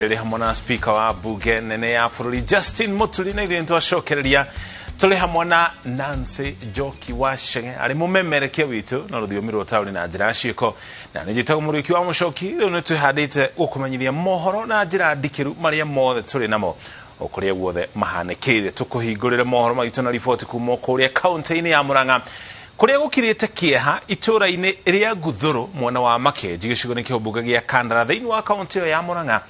Rĩ hamwe na Speaker wa Bunge nene ya bũrũri Justin Muturi, na ithuĩ nĩtwacokereria tũrĩ hamwe na Nancy Njoki wa Chege, arĩ mũmemerekia witũ na rũthiomi rwa taũni na njĩra ya ciĩko, na nĩ njĩtagwo Mũrĩki wa Mũcoki. Rĩu nĩ twĩhandĩte gũkũmenyithia mohoro na njĩra ndikĩru marĩa mothe tũrĩ namo o kũrĩa guothe mahanĩkĩire. Tũkũhingũrĩre mohoro maitũ na riboti kuma kũrĩa kaunti-inĩ ya Murang'a, kũrĩa gũkirĩte kĩeha itũũra-inĩ rĩa Nguthũrũ, mwena wa Makenji, gĩcigo-inĩ kĩa ũmbunge gĩa Kandara, thĩinĩ wa kaunti ĩyo ya Murang'a,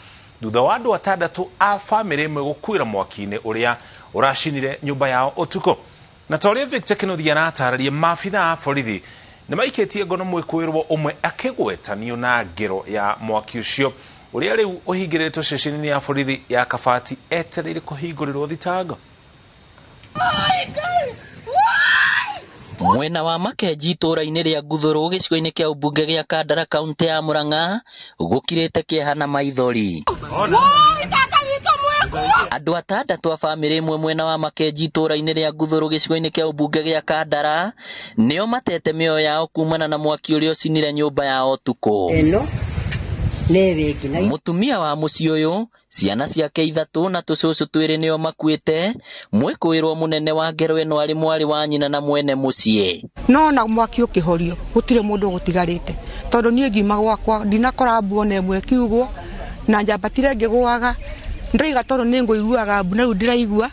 thutha wa andũ 6 a bamĩrĩ ĩmwe gũkuĩra mwaki-inĩ ũrĩa ũracinire nyũmba yao ũtukũ. Na ta ũrĩa Victor Kĩnuthia aratarĩria, maabitha a borithi nĩ maikĩtie ngono mwĩkũĩrwo ũmwe akĩgwetanio na ngero ya mwaki ũcio, ũrĩa rĩu ũhingĩrĩtwo ceceni-inĩ ya borithi ya Kabati etereire kũhingũrĩrwo thitango. Mwena wa Makenji, itũũra-inĩ rĩa Nguthũrũ, gĩcigo-inĩ kĩa ũmbunge gĩa Kandara, kaunti ya Murang'a, gũkirĩte kĩeha na maithori. Andũ 6 a bamĩrĩ ĩmwe mwena wa Makenji, itũũra-inĩ rĩa Nguthũrũ, gĩcigo-inĩ kĩa ũmbunge gĩa Kandara, nĩo matete mĩoyo yao kumana na mwaki ũrĩa ũcinire nyũmba yao ũtukũ. Ĩno nĩ rĩngĩ na Mũtumia wa mũciĩ ũyũ, ciana ciake ithatũ na tũcũcũ twĩrĩ nĩo makuĩte. Mwĩkũĩrwo mũnene wa ngero ĩno arĩ mwarĩ wa nyina na mwene mũciĩ. No na mwaki ũkĩhorio, gũtirĩ mũndũ ũgũtigarĩte, tondũ niĩ ngiuma gwakwa ndinakora mbu ona ĩmwe ĩkiugwo, na njambatire ngĩgũaga, ndĩroiga tondũ nĩ ngũiguaga mbu, na rĩu ndĩraigua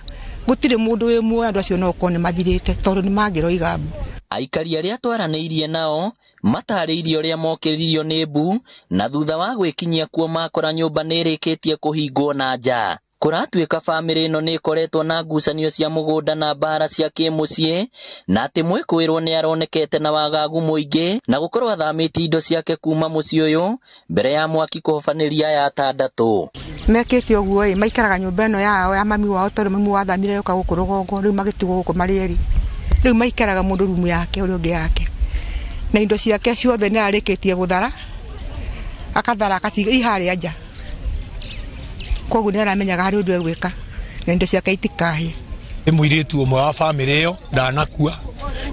gũtirĩ mũndũ wĩ muoyo. Andũ acio no gũkorwo nĩ mathirĩte, tondũ nĩ mangĩroiga mbu. Aikari arĩa twaranĩirie nao matarĩirie ũrĩa mokĩririo nĩ mbu, na thutha wa gwĩkinyia kuo makora nyũmba nĩ ĩrĩkĩtie kũhingwo na nja. Kũratuĩka bamĩrĩ ĩno nĩ ĩkoretwo na ngucanio cia mũgũnda na mbara cia kĩmũciĩ, na atĩ mwĩkũĩrwo nĩ aronekete na wagagu mũingĩ na gũkorwo athamĩtie indo ciake kuma mũciĩ ũyũ mbere ya mwaki kũhobanĩria aya 6. Mekĩte ũguo ĩ, maikaraga nyũmba ĩno yao ya mami wao, tondũ mami wathamire yoka gũkũ rũgongo, rĩu magĩtigwo gũkũ marĩ erĩ. Rĩu maikaraga mũndũ rumu yake, ũrĩa ũngĩ yake, na indo ciake ciothe nĩ arĩkĩtie gũthara, akathara akaciga i harĩa nja. Koguo nĩ aramenyaga harĩ ũndũ egwĩka na indo ciake itikahĩe. Nĩ mũirĩtu ũmwe wa bamĩrĩ ĩyo ndanakua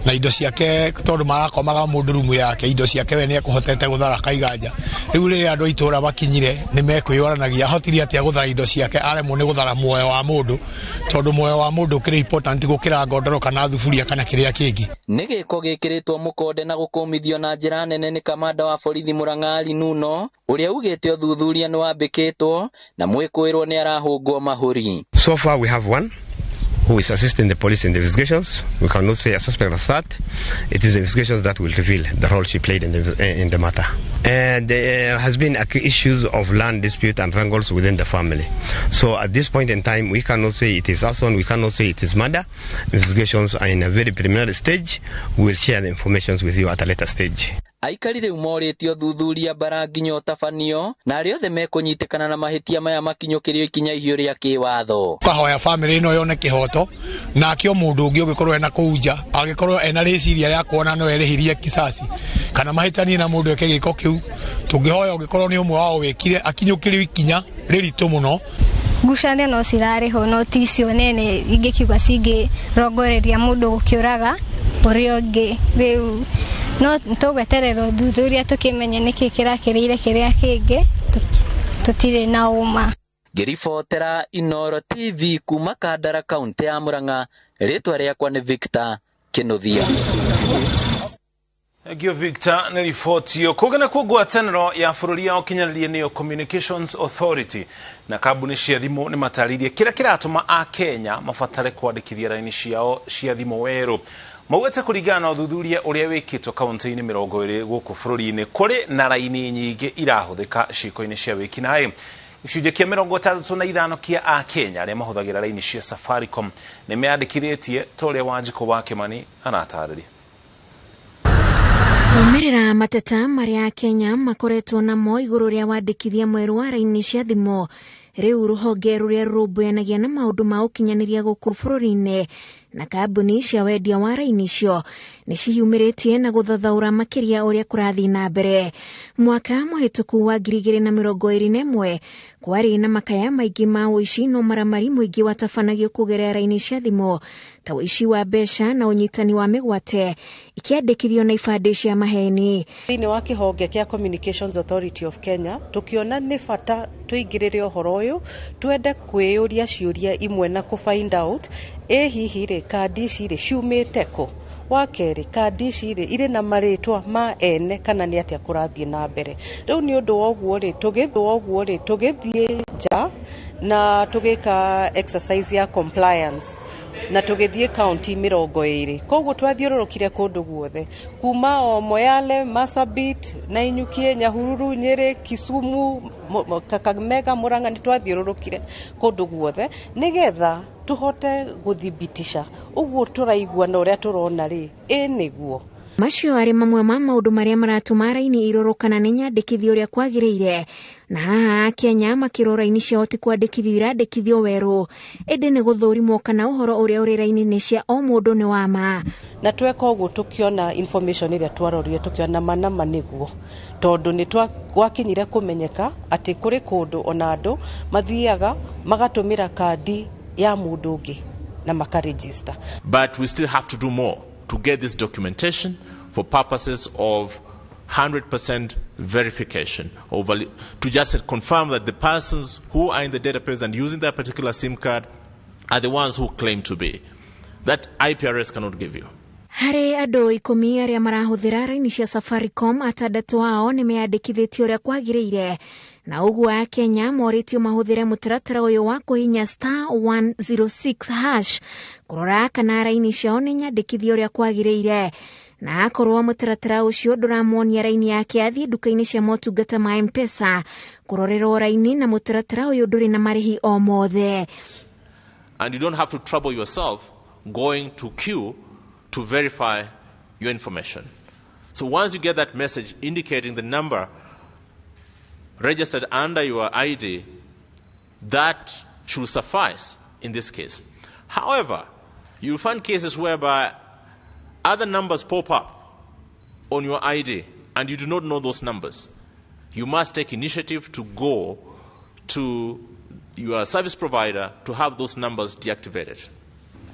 na indo ciake, tondũ marakomaga mũndũ rumu yake, indo ciake we nĩ ekũhotete gũthara akaiga nja. Rĩu rĩrĩa andũ a itũũra makinyire, nĩ mekwĩyoranagia ahotire atĩa gũthara indo ciake, aremwo nĩ gũthara muoyo wa mũndũ, tondũ muoyo wa mũndũ ũkĩrĩ important gũkĩra ngondoro kana thuburia kana kĩrĩa kĩngĩ. Nĩ gĩko gĩkĩrĩtwo mũkonde na gũkũmithio na njĩra nene nĩ kamanda wa borithi Murang'a Ali Nuno, ũrĩa ugĩte ũthuthuria nĩ wambĩkĩtwo na mwĩkũĩrwo nĩ arahũngwo mahũri. So far, we have one who is assisting the police in the investigations. We cannot say a suspect as that. It is the investigations that will reveal the role she played in the matter. And there has been issues of land dispute and wrangles within the family. So at this point in time, we cannot say it is arson, we cannot say it is murder. Investigations are in a very preliminary stage. We will share the information with you at a later stage. Aikari rĩu morĩtie ũthuthuria mbara nginya ũtabanio, na arĩa othe mekũnyitĩkana na mahĩtia maya makinyũkĩrio ikinya ihiũ rĩa kĩwatho. Kahoya bamĩrĩ ĩno yone kĩhoto, nake o mũndũ ũngĩ ũngĩkorwo ena kũu nja, angĩkorwo ena rĩciria rĩa kuona no erĩhĩrie kisasi kana mahĩtanie na mũndũ eke gĩko kĩu, tũngĩhoya ũngĩkorwo nĩ ũmwe wao wĩkire, akinyũkĩrio ikinya rĩritũ mũno. Ngucanio no cirarĩ ho, no ti icio nene ingĩkiuga cingĩrongoreria mũndũ gũkĩũraga ũrĩa ũngĩ. Rĩu no tũgweterera ũthuthuria tũkĩmenye nĩkĩ kĩrakĩrĩire kĩrĩa kĩngĩ, tũtirĩ na ũma. Ngĩribotera Inoro TV kuma Kandara, kaunti ya Murang'a, rĩtwa rĩakwa nĩ Victor Kĩnuthia. Thank you, Victor, nĩ riboti ĩyo. Kũngĩ nakuo, ngwatanĩro ya bũrũri ya ũkinyanĩria, nĩyo Communications Authority, na kambuni cia thimũ nĩ matarĩirie kĩrĩa kĩratũma Akenya mabatare kwandĩkithia raini ciao cia thimũ werũ. Maugĩte kũringana na ũthuthuria ũrĩa wĩkĩtwo kaunti-inĩ 20 gũkũ bũrũri-inĩ, kũrĩ na raini nyingĩ irahũthĩka ciĩko-inĩ cia wĩkinaĩ. Gĩcunjĩ kĩa 65 kĩa Akenya arĩa mahũthagĩra raini cia Safaricom nĩ meyandĩkithĩtie, ta ũrĩa Wanjikũ wa Kĩmani aratarĩria. Kumĩrĩra mateta marĩa Kenya makoretwo namo igũrũ rĩa wandĩkithia mwerũ wa raini cia thimũ, rĩu rũhonge rũrĩa rũrũmbũyanagia na maũndũ ma ũkinyanĩria gũkũ bũrũri-inĩ Na kambuni cia wendia wa raini icio nĩ ciyumĩrĩtie na gũthathaũra makĩria ũrĩa kũrathiĩ na mbere. Mwaka mũhĩtũku wa 2021 kwarĩ na makaya maingĩ ma ũici na ũmaramari mũingĩ watabanagio kũgerera raini cia thimũ ta ũici wa mbeca na ũnyitani wa mĩgwate ikĩandĩkithio na ibandĩ cia maheni. Thĩinĩ wa kĩhonge kĩa Communications Authority of Kenya tũkĩona nĩ bata tũingĩrĩre ũhoro ũyũ, twende kwĩyũria ciũria imwe na kũ find out ĩ hihi rĩ kandi ici rĩ ciumĩte kũ. Wa kerĩ, kandi ici rĩ irĩ na marĩtwa ma ene kana nĩ atĩa kũrathiĩ na mbere. Rĩu nĩ ũndũ wa ũguo rĩ tũgĩthiĩ nja na tũgĩka exercise ya compliance na tũgĩthiĩ kaunti 20. Koguo twathiũrũrũkire kũndũ guothe kuma o Moyale, Marsabit, Nainyukie, Nyahururu, Nyeri, Kisumu, Kakamega, Murang'a, nĩ twathiũrũrũkire kũndũ guothe nĩgetha tũhote gũthibitisha ũguo tũraigua na ũrĩa tũrona rĩ ĩ nĩguo. Macio arĩ mamwe ma maũndũ marĩa maratũma raini irorwo kana nĩ nyandĩkithio ũrĩa kwagĩrĩire. Na haha Kenya makĩrwo raini ciao ti kwandĩkithio irandĩkithio werũ, ĩndĩ nĩ gũthũrimwo kana ũhoro ũrĩa ũrĩ raini-inĩ cia o mũndũ nĩ wa ma. Na tweka ũguo tũkĩona information ĩrĩa twarorire tũkĩona manama nĩguo, tondũ nĩ gwakinyire kũmenyeka atĩ kũrĩ kũndũ ona andũ mathiaga magatũmĩra kandi ya mũndũ ũngĩ na makaregister. But we still have to do more to get this documentation for purposes of 100% verification, to just confirm that the persons who are in the database and using that particular SIM card are the ones who claim to be. That IPRS cannot give you. Harĩ andũ 10 arĩa marahũthĩra raini cia Safaricom, atandatũ ao nĩ meyandĩkithĩtie ũrĩa kwagĩrĩire, na ũguo Akenya morĩtio mahũthĩre mũtaratara ũyũ wa kũhihinya *106# kũrora kana raini ciao nĩ nyandĩkithie ũrĩa kwagĩrĩire. Na akorwo mũtaratara ũcio ndũramuonia raini yake, athiĩ nduka-inĩ cia motungata ma M-Pesa kũrorerwo raini, na mũtaratara ũyũ ndũrĩ na marĩhi o mothe. And you don't have to trouble yourself going to queue to verify your information. So once you get that message indicating the number registered under your ID, that should suffice in this case. However, you'll find cases whereby other numbers pop up on your ID and you do not know those numbers. You must take initiative to go to your service provider to have those numbers deactivated.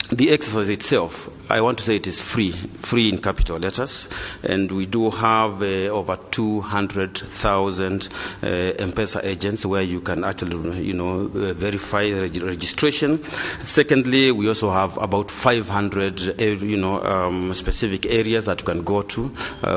The exercise itself, I want to say it is free, free in capital letters, and we do have over 200,000 M-Pesa agents where you can actually, verify the registration. Secondly, we also have about 500, specific areas that you can go to.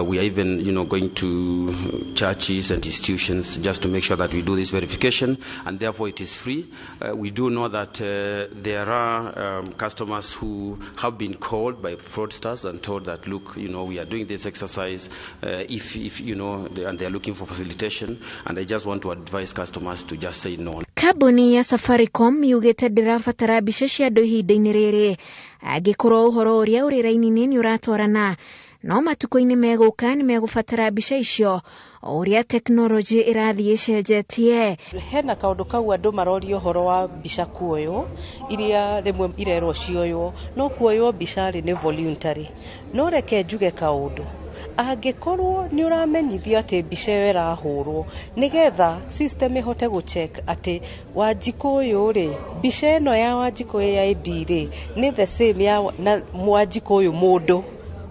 We are even, going to churches and institutions just to make sure that we do this verification, and therefore it is free. We do know that there are customers who have been called by fraudsters and told that, look, we are doing this exercise, if and they are looking for facilitation, and I just want to advise customers to just say no. Kambuni ya Safaricom yugĩte ndĩrabatara mbica cia andũ ihinda-inĩ rĩrĩ angĩkorwo ũhoro ũrĩa ũrĩ raini-inĩ nĩ ũratwarana, no matukũ-inĩ megũka nĩ megũbatara mbica icio o ũrĩa tekinoronjĩ ĩrathiĩ ĩcenjetie. Hena kaũndũ kau andũ maroria ũhoro wa mbica kuoywo iria rĩmwe irerwo cioywo, no kuoywo mbica rĩ nĩ voluntary. No reke njuge kaũndũ, angĩkorwo nĩ ũramenyithio atĩ mbica ĩyo ĩrahũrwo nĩgetha system ĩhote gũcheck atĩ Wanjikũ ũyũ rĩ, mbica ĩno ya Wanjikũ AID rĩ nĩ the same ya na Wanjikũ ũyũ mũndũ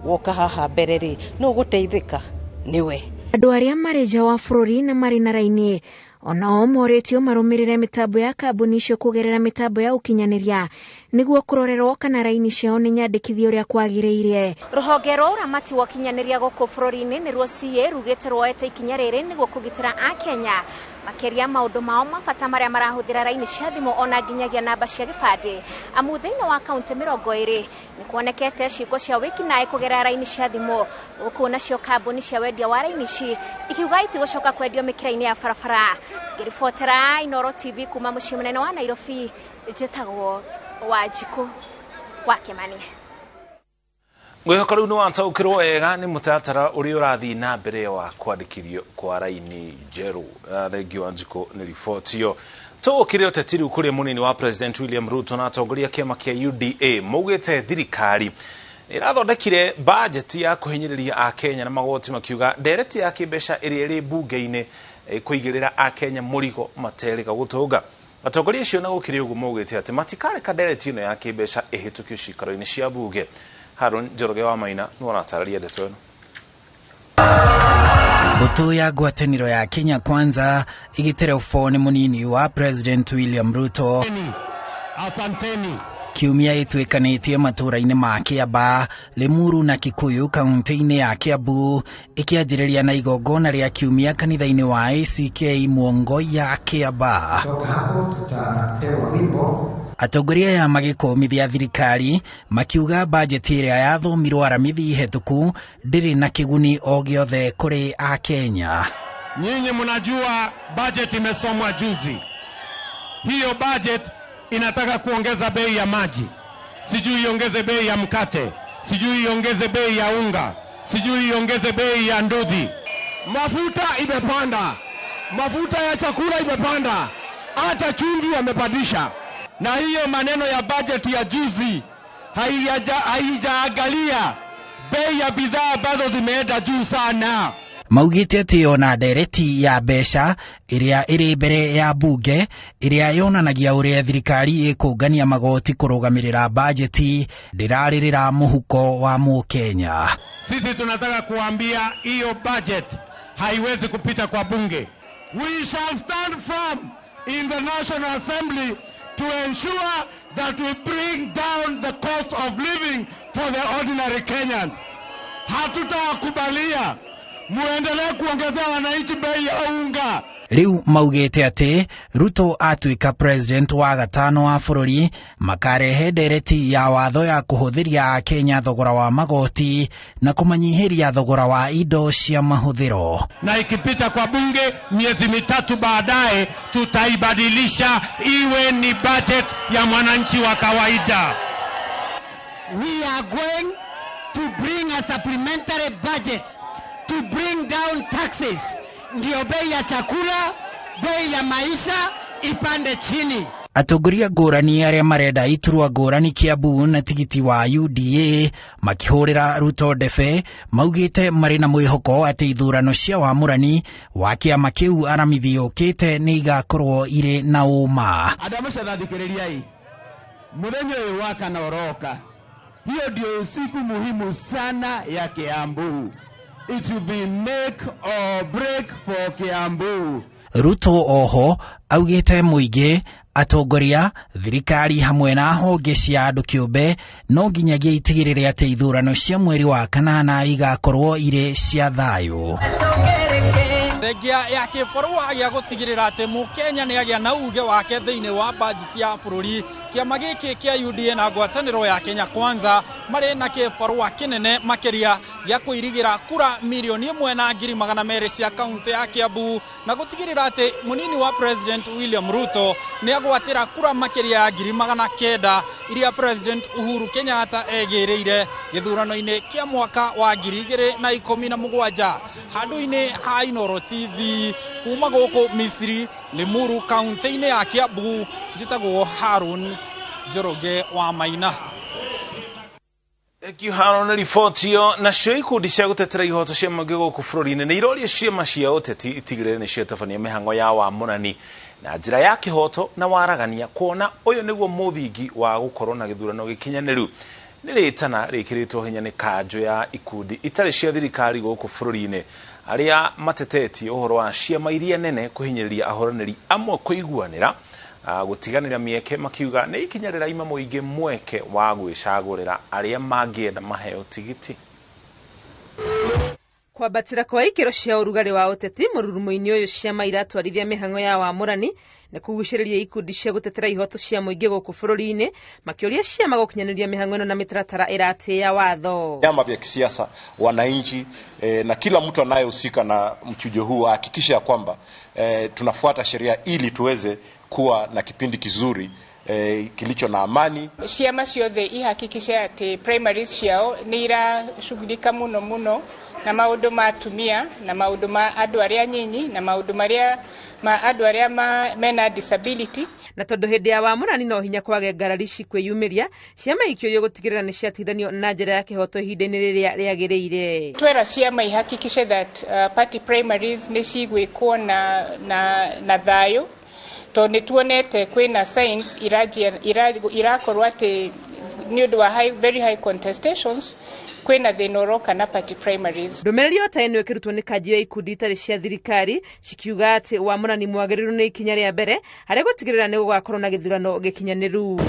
woka haha mbere rĩ, no gũteithĩka nĩwe. Andũ arĩa marĩ nja wa bũrũri na marĩ na raini onao morĩtio marũmĩrĩre mĩtambo ya kambuni icio kũgerera mĩtambo ya ũkinyanĩria nĩguo kũrorerwo kana raini ciao nĩ nyandĩkithie ũrĩa kwagĩrĩire. Rũhonge rwa ũramati wa ũkinyanĩria gũkũ bũrũri-inĩ nĩruo CA rugĩte rwoete ikinya rĩrĩ nĩguo kũgitĩra Akenya makĩria maũndũ mao ma bata marĩa marahũthĩra raini cia thimũ ona nginyagia namba cia gĩbandĩ, amu thĩinĩ wa kaunti 20 nĩ kuonekete ciĩko cia wĩkinaĩ kũgerera raini cia thimũ, gũkũ nacio kambuni cia wendia wa raini ici ikiuga itigũcoka kwendio mĩkĩra-inĩ ya barabara. Ngĩribotera Inooro TV kuma mũciĩ mũnene wa Nairobi, njĩtagwo Wanjikũ wa Kĩmani. Mwĩhoko rĩu nĩ wataũkĩrwo wega nĩ mũtaratara ũrĩa ũrathiĩ na mbere wa kwandĩkithio kwa raini njerũ. Thengiũ Wanjikũ nĩ riboti ĩyo. Tũgũkĩre ũteti rĩu kũrĩ mũnini wa President William Ruto na atongoria kĩama kĩa UDA maugĩte thirikari ĩrathondekire bajeti ya kũhinyĩrĩria akenya na magoti, makiuga ndereti ya kĩmbeca ĩrĩa ĩrĩ mbunge-inĩ ĩkũigĩrĩra akenya mũrigo materĩga gũtũnga. Atongoria acio na gũkĩrĩ ũguo maugĩte atĩ matikareka ndereti ĩno ya kĩmbeca ĩhĩtũkio ciikaro-inĩ cia mbunge. Haron Njoroge wa Maina nĩwe ũratarĩria ndeto ĩno. Mbũtũ ya ngwatanĩro ya Kenya Kwanza ĩgĩterebwo nĩ mũnini wa President William Ruto. Asanteni. Kiumia ĩtuĩkanĩtie matũũra-inĩ ma Kĩamba, Limuru na Kikuyu kaunti-inĩ ya Kiambu, ĩkĩanjĩrĩria na igongona rĩa kiumia kanitha-inĩ wa ACK Muongo ya Kĩamba. Atongoria aya magĩkũmithia thirikari makiuga bajeti ĩrĩa yathomirwo aramithi hetũku ndĩrĩ na kĩguni o gĩothe kũrĩ Akenya. Nyinyi mnajua budget imesomwa juzi. Hiyo budget inataka kuongeza bei ya maji, sijui iongeze bei ya mkate, sijui iongeze bei ya unga, sijui iongeze bei ya nduthi. Mafuta imepanda, mafuta ya chakula imepanda, hata chumvi wamepandisha. Na hiyo maneno ya budget ya juzi haijaangalia bei ya bidhaa ambazo zimeenda juu sana. Maugĩte atĩ ona ndereti ya mbeca ĩrĩa ĩrĩ mbere ya bunge ĩrĩa yonanagia ũrĩa thirikari ĩkũngania magoti kũrũgamĩrĩra bajeti ndĩrarĩrĩra mũhuko wa mũkenya. Sisi tunataka kuambia hiyo budget haiwezi kupita kwa bunge. We shall stand firm in the National Assembly to ensure that we bring down the cost of living for the ordinary Kenyans. Hatutawakubalia muendelee kuongezea wananchi bei ya unga. Rĩu maugĩte atĩ Ruto atuĩka president wa gatano wa bũrũri makarehe ndereti ya watho ya kũhũthĩria Akenya thogora wa magoti na kũmanyihĩria thogora wa indo cia mahũthĩro. Na ikipita kwa bunge miezi mitatu baadaye tutaibadilisha iwe ni budget ya mwananchi wa kawaida. We are going to bring a supplementary budget to bring down taxes. Ndio bei ya chakula, bei ya maisha ipande chini. Atongoria ngũrani arĩa marenda iturwa ngũrani Kiambu na tigiti wa UDA makĩhũrĩra Ruto ndebe maugĩte marĩ na mwĩhoko atĩ ithurano cia wamũrani wa kĩama kĩu aramithi yũkĩte nĩ igakorwo irĩ na ũma. Andũ a mũcathathikĩrĩriai, mũthenya ũyũ wa kana ũroka, hiyo ndio siku muhimu sana ya Kiambu. It will be make or break for Kiambu. Ruto oho augĩte mũingĩ, atongoria, thirikari hamwe na honge cia andũ kĩũmbe no nginyagia itigĩrĩre atĩ ithurano cia mweri wa kanana igakorwo irĩ cia thayũ. Thengia ya kĩbarũa gĩa gũtigĩrĩra atĩ mũkenya nĩ agĩa na uge wake thĩinĩ wa bajeti ya bũrũri, kĩama gĩkĩ kĩa UDA na ngwatanĩro ya Kenya Kwanza marĩ na kĩbarũa kĩnene makĩria gĩa kũirigĩra kura 1,200,000 cia kaunti ya Kiambu na gũtigĩrĩra atĩ mũnini wa President William Ruto nĩ agwatĩra kura makĩria ya 900,000 iria President Uhuru Kenyatta egĩrĩire gĩthurano-inĩ kĩa mwaka wa 2017. Handũ-inĩ ha Inooro TV kuma gũkũ Misiri, Limuru, kaunti-inĩ ya Kiambu, njĩtagwo Harun Njoroge wa Maina. Thank you Haron, riboti ĩyo. Nacio ikundi cia gũtetera ihoto cia mũingĩ gũkũ bũrũri-inĩ nĩ iroria ciama cia ũteti itigĩrĩre nĩ ciatabania mĩhang'o ya wamũrani na njĩra ya kĩhoto na waragania, kuona ũyũ nĩguo mũthingi wa gũkorwo na gĩthurano gĩkinyanĩru. Nĩ rĩtana rĩkĩrĩtwo hinya nĩ kanjũ ya ikundi itarĩ cia thirikari gũkũ bũrũri-inĩ arĩa matetetie ũhoro wa ciama iria nene kũhinyĩrĩria ahũranĩri amwe kũiguanĩra gũtiganĩra mĩeke, makiuga nĩ ikinya rĩraima mũingĩ mweke wa gwĩcagũrĩra arĩa mangĩenda maheo tigiti. Kwambatĩra kwa ikĩro cia ũrugarĩ wa ũteti mũrurumo-inĩ ũyũ ciama iratwarithia mĩhang'o ya wamũrani na kũgucĩrĩria ikundi cia gũtetera ihoto cia mũingĩ gũkũ bũrũri-inĩ makĩũria ciama gũkinyanĩria mĩhang'o ĩno na mĩtaratara ĩratĩĩa watho. Vyama vya kisiasa, wananchi na kila mtu anayehusika na mchujo huu ahakikishe ya kwamba tunafuata sheria ili tuweze kuwa na kipindi kizuri kilicho na amani. Ciama ciothe ihakikishe atĩ primaries ciao nĩ irashughulika muno muno Na maundu ma atumia na maundu ma andu aria nyinyi na maundu maria ma andu aria mena disability. Na tondu hindi ya wamurani no hinya kwage ngarari cikwiyumiria ciama ikiorio gutigirira ni ciatuithanio na njira ya kihoto ihinda-ini riria riagiriire. Twera ciama ihakikishe that party primaries ni cigwikwo na thayo, to ni tuonete kwina signs irakorwo ati ni undu wa very high contestations kwina thina uroka na party primaries. Ndumiriri o ta ĩno ĩkĩrutwo nĩ kanjũ ya ikundi itarĩ cia thirikari cikiuga atĩ wamũrani mwagĩrĩru nĩ ikinya rĩa mbere harĩ gũtigĩrĩra nĩ gũgakorwo na gĩthurano gĩkinyanĩru.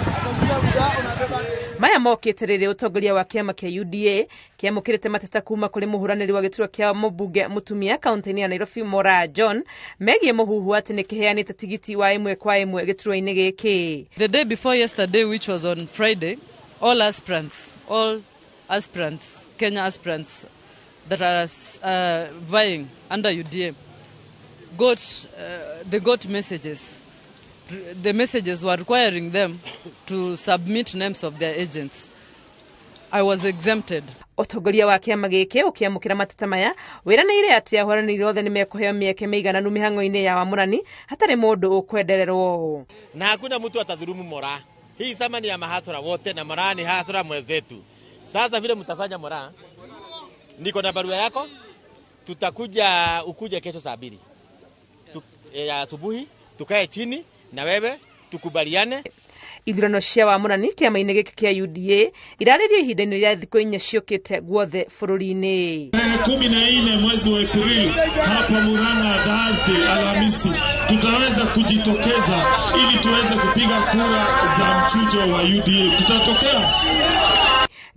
Maya mokĩte rĩrĩa ũtongoria wa kĩama kĩa UDA kĩamũkĩrĩte mateta kuma kũrĩ mũhũranĩri wa gĩturwa kĩa mũmbunge mũtumia kaunti-inĩ ya Nairobi Moraa John megiĩ mũhuhu atĩ nĩ kĩheanĩte tigiti wa ĩmwe kwa ĩmwe gĩturwa-inĩ gĩkĩ. The day before yesterday, which was on Friday, all aspirants, Kenya aspirants that are vying under UDA got messages. The messages were requiring them to submit names of their agents. I was exempted. Ũtongoria wa kĩama gĩkĩ ũkĩamũkĩra mateta maya wĩranĩire atĩ ahũranĩri othe nĩmekũheo mĩeke mĩigananu mĩhang'o-inĩ ya wamũrani hatarĩ mũndũ ũkwendererwo. Na hakuna mtu atadhulumu Moraa. Hii sama ni ya mahasura wote na Moraa ni hasura mwenzetu. Sasa vile mtafanya Moraa, niko na barua yako, tutakuja ukuje kesho saa 2 ya asubuhi, tukae chini na wewe tukubaliane. Ithurano cia wamũrani kĩama-inĩ gĩkĩ kĩa UDA irarĩrio ihinda-inĩ rĩa thikũ 4 ciũkĩte guothe bũrũri-inĩ. 14 mwezi wa Aprili hapa Murang'a, Thursday, Alhamisi, tutaweza kujitokeza ili tuweze kupiga kura za mchujo wa UDA. Tutatokea.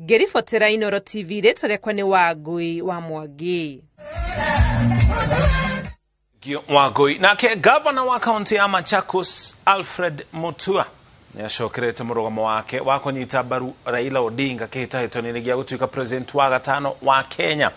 Ngĩribotera Inooro TV rĩtwa rĩakwa nĩ Wangui wa Mwangi. Wangui. Nake gavana wa kaunti ya Machakos Alfred Mutua nĩacokerete mũrũgamo wake wa kũnyita mbaru Raila Odinga kĩhĩtahĩtano-inĩ gĩa gũtuĩka president wa gatano wa Kenya.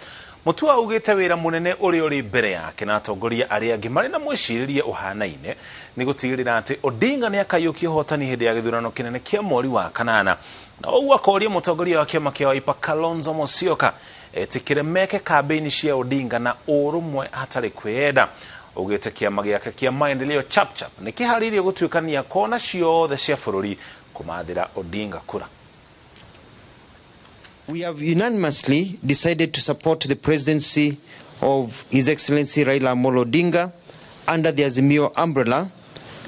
Mutua augĩte wĩra mũnene ũrĩa ũrĩ mbere yake na atongoria arĩa angĩ marĩ na mwĩcirĩrie ũhanaine nĩ gũtigĩrĩra atĩ Odinga nĩakaiyũkia ũhotani hĩndĩ ya gĩthurano kĩnene kĩa mweri wa kanana. Na ũguo akoria mũtongoria wa kĩama kĩa Wiper Kalonzo Musyoka etĩkĩre meke kambĩini cia Odinga na ũrũmwe hatarĩ kwĩyenda. Augĩte kĩama gĩake kĩa Maendeleo Chapchap nĩ kĩharĩirie gũtuĩkania kona ciothe cia bũrũri kũmathĩra Odinga kura. We have unanimously decided to support the presidency of His Excellency Raila Amolo Odinga under the Azimio umbrella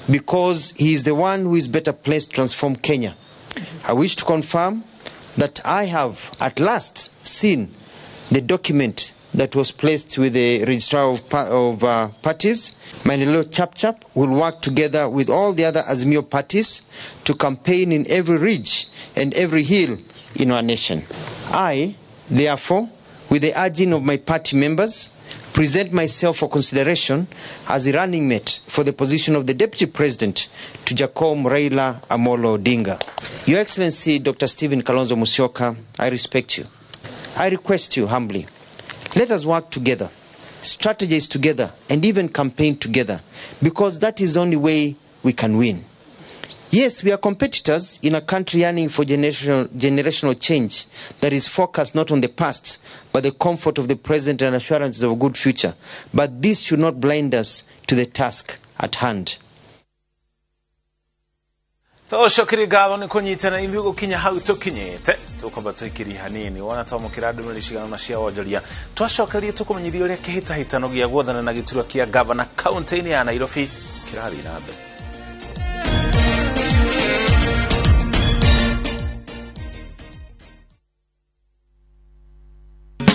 because he is the one who is better placed to transform Kenya. I wish to confirm that I have at last seen the document that was placed with the registrar of parties. Maendeleo Chapchap will work together with all the other Azimio parties to campaign in every ridge and every hill in our nation. I, therefore, with the urging of my party members, present myself for consideration as the running mate for the position of the Deputy President to Jakom Raila Amolo Odinga. Your Excellency, Dr. Stephen Kalonzo Musyoka, I respect you. I request you humbly, let us work together, strategize together, and even campaign together, because that is the only way we can win. Yes, we are competitors in a country yearning for generational change that is focused not on the past, but the comfort of the present and assurances of a good future. But this should not blind us to the task at hand. Tũcokere ngatho nĩ kũnyitana ithuĩ gũkinya hau tũkinyĩte tũkwamba tũikĩrie hanini wona twamũkĩra ndũmĩrĩri cigana ũna cia wonjoria twacokerie tũkũmenyithia ũrĩa kĩhĩtahĩtano gĩa gwathana na gĩturwa kĩa gavana kaunti-inĩ ya Nairobi kĩrathiĩ na mbere.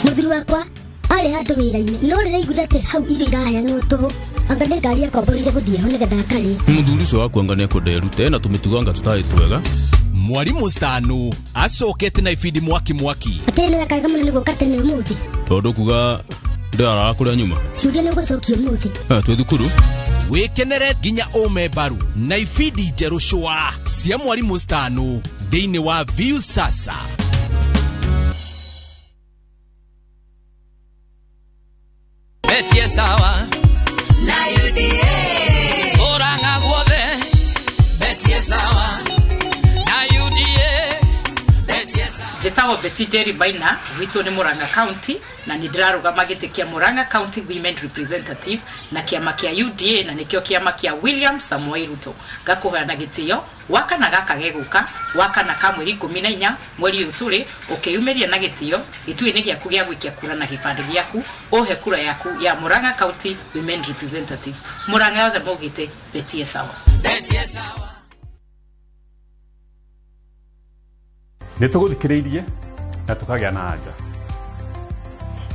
Mũthuri wakwa arĩ handũ wĩra-inĩ no rĩraiguire atĩ hau irio iraheanwo tũhũ anga nĩ ngari akomborire gũthiĩ ho nĩgetha akarĩe. Mũthuri ũcio waku anga nĩekwenda erute na tũmĩtugo anga tũtarĩ twega. Mwarimu Stano acokete na ibindi mwaki mwaki. Atĩrĩ nĩ wekaga mũno nĩ gũka tene ũmũthĩ. Tondũ kuga ndĩraraga kũrĩa nyuma. Ciũria nĩ ũgũcokia ũmũthĩ. Twĩ thukuru. Wĩkenere nginya ũme mbaru na ibindi njerũ cũa cia Mwarimu Stano thĩinĩ wa Viusasa. Betie sawa na UDA Murang'a guothe betie sawa na UDA betie sawa. Njĩtagwo Njĩtagwo Betty Njeri Maina, gwitũ nĩ Murang'a County na nĩ ndĩrarũgama gĩtĩ kĩa Murang'a County Women Representative na kĩama kĩa UDA na nĩkĩo kĩama kĩa William Samoei Ruto. Ngakũhoya na gĩtĩo wakana gaka gegũka wakana ka mweri 14 mweri ũyũ tũrĩ, ũkĩyumĩria na gĩtĩo gĩtuĩ-inĩ gĩaku gĩa gũikia kura na gĩbandĩ gĩaku, ũhe kura yaku ya Murang'a County Women Representative. Murang'a yothe maugĩte Betty e sawa. Nä tå gå thikä rä irie na tå kagä a na anja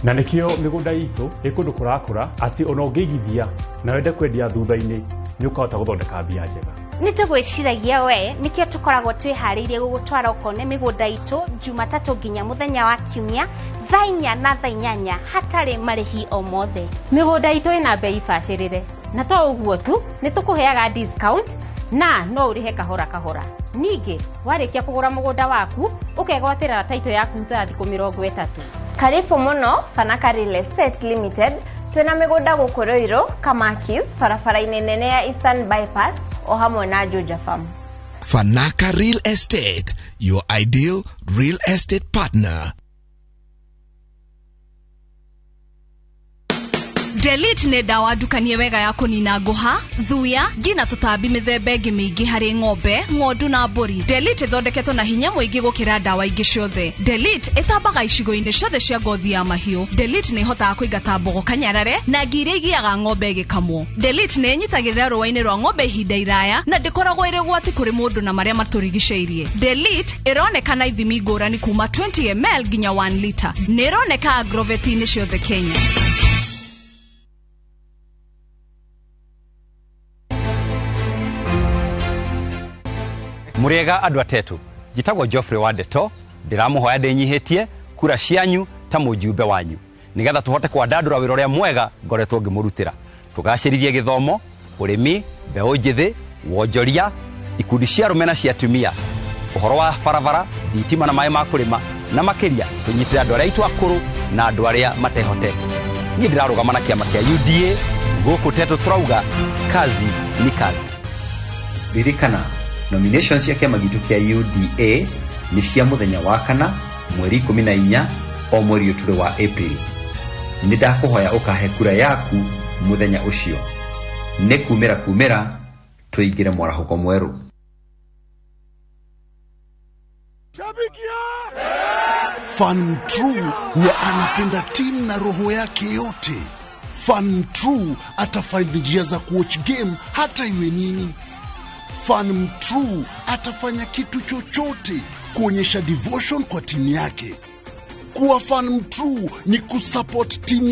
na nä kä o mä gå nda itå ä kå ndå kå rakå ra atä ona å ngä igithia na wende kwendia thutha-inä nä å kahota gå thondeka mbia njega. Nĩ tũgwĩciragia we nĩkĩo tũkoragwo twĩharĩirie gũgũtwara ũkone mĩgũnda itũ Jumatatũ nginya mũthenya wa Kiumia thaa 4 na thaa 8 hatarĩ marĩhi o mothe. Mĩgũnda itũ ĩna bei bacĩrĩre na to ũguo tu, nĩ tũkũheaga discount na no ũrĩhe kahora kahora. Ningĩ warĩkia kũgũra mũgũnda waku ũkegwatĩra taito yaku thutha wa thikũ 30. Karibu mũno Fanaka Real Estate Limited. Twĩna mĩgũnda gũkũ Ruiru, Kamakis, barabara-inĩ nene ya Eastern Bypass o hamwe na Juja Farm. Fanaka Real Estate, your ideal real estate partner. Delete nĩ ndawa ndukanie wega ya kũnina ngũha, thuya, ngi na tũtambi mĩthemba ĩngĩ mĩingĩ harĩ ng'ombe, ng'ondu na mbũri. Delete ĩthondeketwo na hinya mũingĩ gũkĩra ndawa ingĩ ciothe. Delete ĩtambaga icigo-inĩ ciothe cia ngothi ya mahiũ. Delete nĩ ĩhotaga kũingata mbogo kanyarare na ngi iria igiaga ng'ombe ĩgĩkamwo. Delete nĩ ĩnyitagĩrĩra rũa-inĩ rwa ng'ombe ihinda iraya na ndĩkoragwo ĩrĩ ũgwati kũrĩ mũndũ na marĩa matũrigicĩirie. Delete ĩroneka na ithimi ngũrani kuma 20 ml nginya 1 liter. Nĩ ĩroneka agroveti-inĩ ciothe Kenya. Mũrĩega andũ atetũ, njĩtagwo Geoffrey wa Ndeto, ndĩramũhoya ndĩnyihĩtie kura cianyu ta mũjumbe wanyu nĩgetha tũhote kwandandũra wĩra ũrĩa mwega ngoretwo ngĩmũrutĩra, tũgacĩrithie gĩthomo, ũrĩmi, mbeũ njĩthĩ, wonjoria, ikundi cia arũme na cia atumia, ũhoro wa barabara, thitima na maĩ ma kũrĩma, na makĩria tũnyitĩre andũ arĩa aitũ akũrũ na andũ arĩa matehotete. Niĩ ndĩrarũgama na kĩama kĩa UDA gũkũ Tetũ tũrauga kazi ni kazi. Ririkana nominations cia kĩama gitũ kĩa UDA nĩ cia mũthenya wa kana mweri 14 o mweri ũtũrĩ wa April. Nĩ ndakũhoya ũkahe kura yaku mũthenya ũcio. Nĩ kumĩra kumĩra tũingĩre mwarahũko mwerũ. Fan True huwa anapenda timu na roho yake yote. Fan True atafind njia za kuwatch game hata iwe nini. Fan True atafanya kitu chochote kuonyesha devotion kwa timu yake. Kuwa fan true ni kusupport timu.